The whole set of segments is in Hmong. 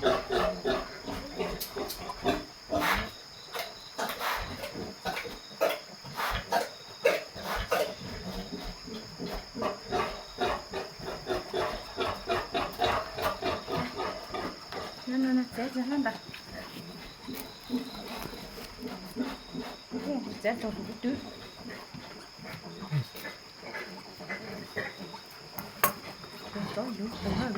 No, no, no, txiav txiav hlab ntawd. Txiav rau kuv twb. Tsob yuv tag.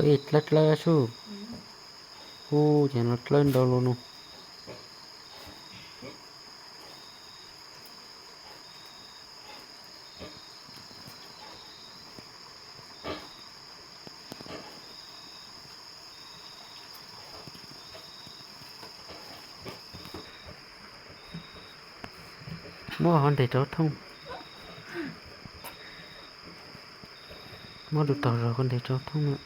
Ej, dlawb dlawb sub. Ub, ces no dlawb ntau los no. Muab hov ntes rau thooj. Muab lub tog zog koj ntes rau thooj na.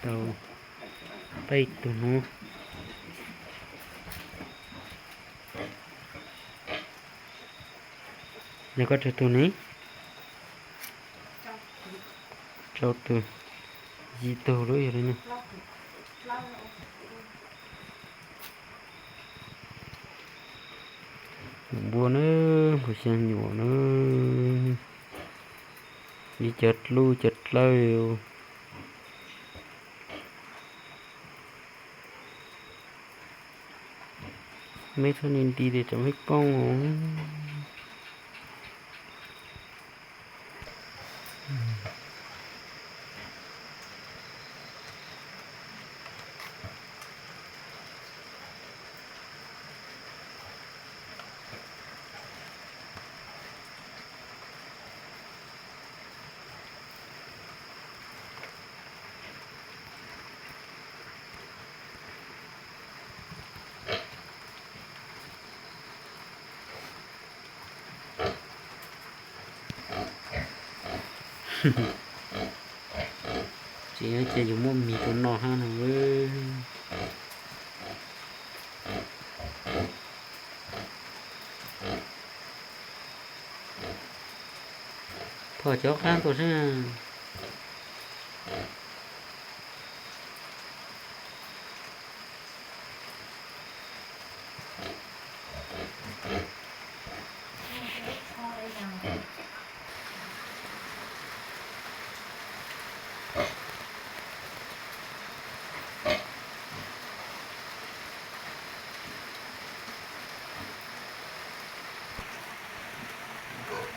Tau peb tug hnub. Yog koj tsawg tug ne? Rau tug, yim tug lub yog li no. Nyuam npua na, npua xya nyuam na, ib cov dlub cov dlawb. Meb txhob nti nti ces tsam meb poob. Tsis ces yus muab mis rau noj hab no. Phom cov qab tuaj seb.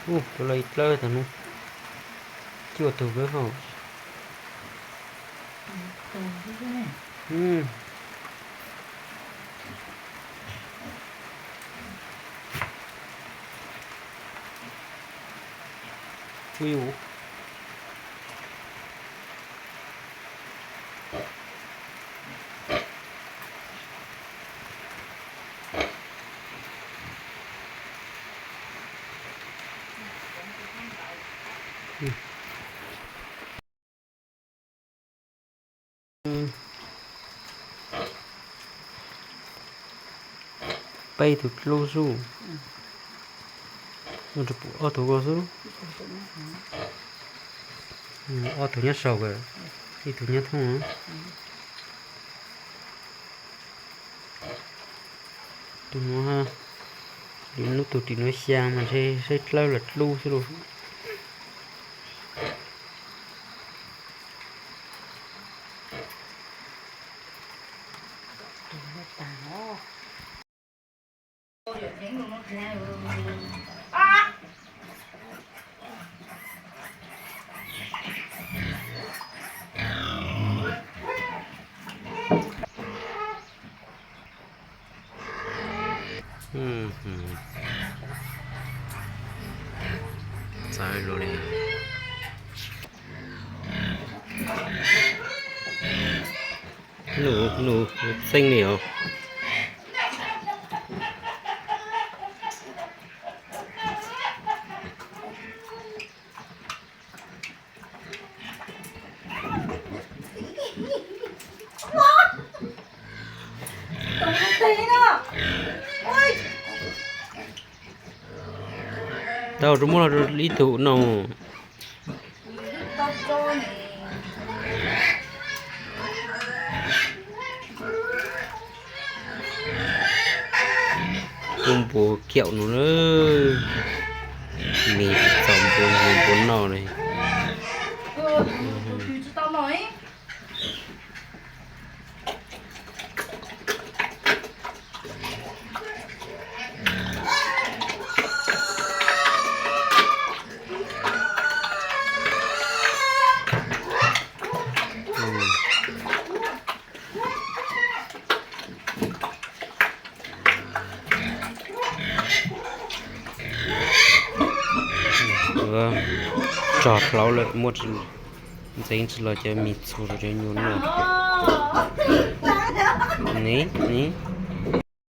Ub, cov lawv dlawb tag no, cuaj tug lawm hos. Ui, ub. Peb tug dlub xwb. Ob tug ko xwb. Ob tug nyob saum, ib tug nyob thooj. Tus no, lwm hnub tus ris nuav xyaa mas ntshe saib dlawb los dlub xwb lauj. Txawv luaj li. Num, num txeeb li os. Tau rau muab los rau ib tug no. Kuv npuav kiaum no na, mis txaus npuav, npuav noj li. Tsog hlaub lawm, muaj ntxeev tsis los cov mis txhuv rau cov nyuam noj. Ni, ni.